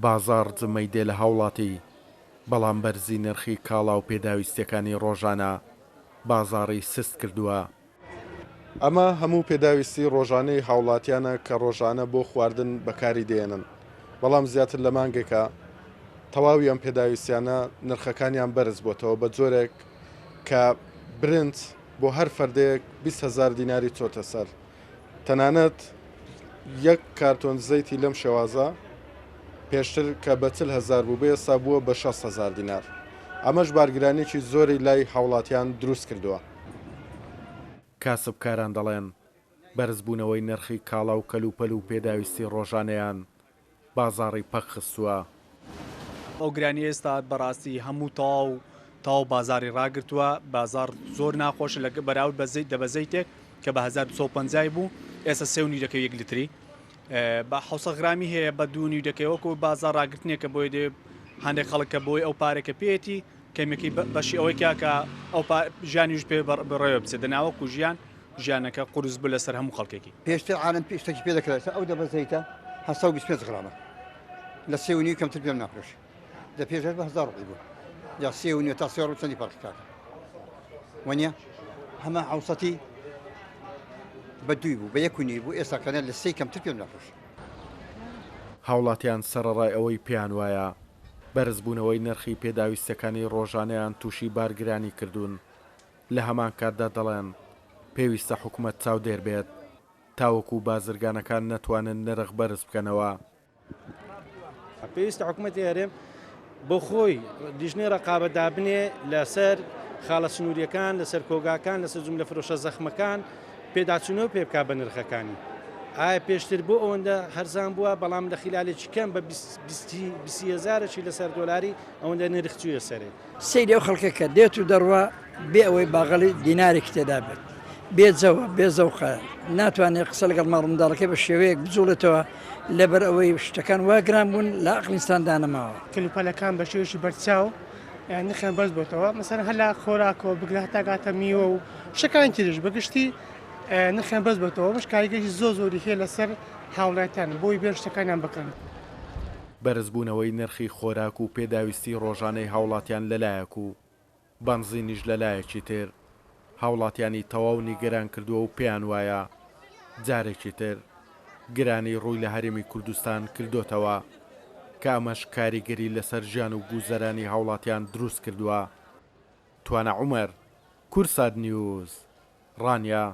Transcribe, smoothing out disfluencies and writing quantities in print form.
بازاڕ جمەی دێ لە هاوڵاتی، بەڵام بەرزی نرخی کاڵا و پێداویستیەکانی ڕۆژانە بازاڕی سست کردووە. ئەمە هەموو پێداویستی ڕۆژانەی هاوڵاتیانە کە ڕۆژانە بۆ خواردن بەکاری دێنن، بەڵام زیاتر لە مانگێکە تەواوی ئەم پێداویستیانە نرخەکانیان بەرز بۆتەوە بە جۆرێک کە برنج بۆ هەر فەردێک 20 هەزار دیناری چۆتە سەر. تەنانەت یەک کارتۆن زەیتی لەم شێوازە پێشتر کە بە 40 هەزار بوو بە ئێستا بووە بە 60 هەزار دینار. ئەمەش بارگرانیەکی زۆری لای هاوڵاتیان دروست کردووە. کاسبکاران دەڵێن، بەرزبوونەوەی نرخی کاڵا و کەلوپەل و پێداویستی ڕۆژانەیان بازاڕی پەک خستووە. ئەو گرانیە ئێستا بەڕاستی هەموو تەواو تەواو بازاڕی ڕاگرتووە بازاڕ زۆر ناخۆشە لە بەراورد بە زەیت دەبە زەیتێک کە بە 1250 بوو ئێستا سێ و نیو دەکەوی یەک لتری بە 700 غرامی هەیە بە دوو نیو دەکەی وەکو بازاڕ ڕاگرتنێکە بۆی دێ هەندێک خەڵک کە بۆی ئەو پارێکە پێیەتی کەمەکەی بەشی ئەوەی کە کە ئەو ژیانیش پێ بەڕێوە بچێت دەناوەکو ژیان ژیانەکە قورس بوو لەسەر هەموو خەڵکێکی. پێشتر عالەم پێ شتێکی پێ دەکرا ئێستا ئەو دەبە زەیتە 725 غرامە لە سێ و نیو کەمتر پێم نافرۆشی دە پێش هەر بە هەزار ڕوپی بوو یا سێ و نیو تا سێ ڕوو چەندی فەرقی کاکە وەنیە هەمە حوسەتی بە دووی بوو بە یەک و نیو بوو ئێستا کەنە لە سێی کەمتر پێم نافرۆشی. هاوڵاتیان سەرەڕای ئەوەی پێیان وایە بەرزبوونەوەی نرخی پێداویستیەکانی ڕۆژانەیان تووشی بارگرانی کردوون، لە هەمان کاتدا دەڵێن، پێویستە حکومەت چاودێر بێت تاوەکو بازرگانەکان نەتوانن نرخ بەرز بکەنەوە. پێویستە حکومەتی هەرێم بۆ خۆی لیژنەی ڕەقابەت دابنێ لەسەر خاڵە سنووریەکان، لەسەر کۆگاکان، لەسەر جوملە فرۆشە زەخمەکان پێداچوونەوە پێ بکا بە نرخەکانی. ئایا پێشتر بۆ ئەوەندە هەرزان بووە، بەڵام لە خیلالێکی کەم بە بیستی هەزارێکی لەسەر دۆلاری ئەوەندە نرخ چوویە سەرێ. سەیری ئەو خەڵکە کە دێت و دەڕوا بێ ئەوەی باغەڵی دینارێکی تێدا بێت، بێ جەوە، بێ زەوقە، ناتوانێت قسە لەگەڵ ماڵ و منداڵەکەی بە شێوەیەک بجوڵێتەوە، لەبەر ئەوەی شتەکان وا گران بوون لە عەقڵی ئینساندا نەماوە. کەلوپەلەکان بە شێوەیەکی بەرچاو نرخیان بەرز بۆتەوە، مەسەلەن هەر لە خۆراکەوە بگرە هەتا گاتە میوە و شتەکانی تریش بە گشتی نرخیان بەرز بۆتەوە، ئەمەش کاریگەری زۆر زۆری هەیە لەسەر هاوڵاتیان بۆی بێن شتەکانیان بکڕن. بەرزبوونەوەی نرخی خۆراک و پێداویستی ڕۆژانەی هاوڵاتیان لەلایەک و بەنزینیش لەلایەکی تر هاوڵاتیانی تەواو نیگەران کردووە و پێیان وایە جارێکی تر گرانی ڕووی لە هەرێمی کوردستان کردۆتەوە کە ئەمەش کاریگەری لەسەر ژیان و گوزەرانی هاوڵاتیان دروست کردووە. توانا عومەر، کوردسات نیوز، ڕانیە.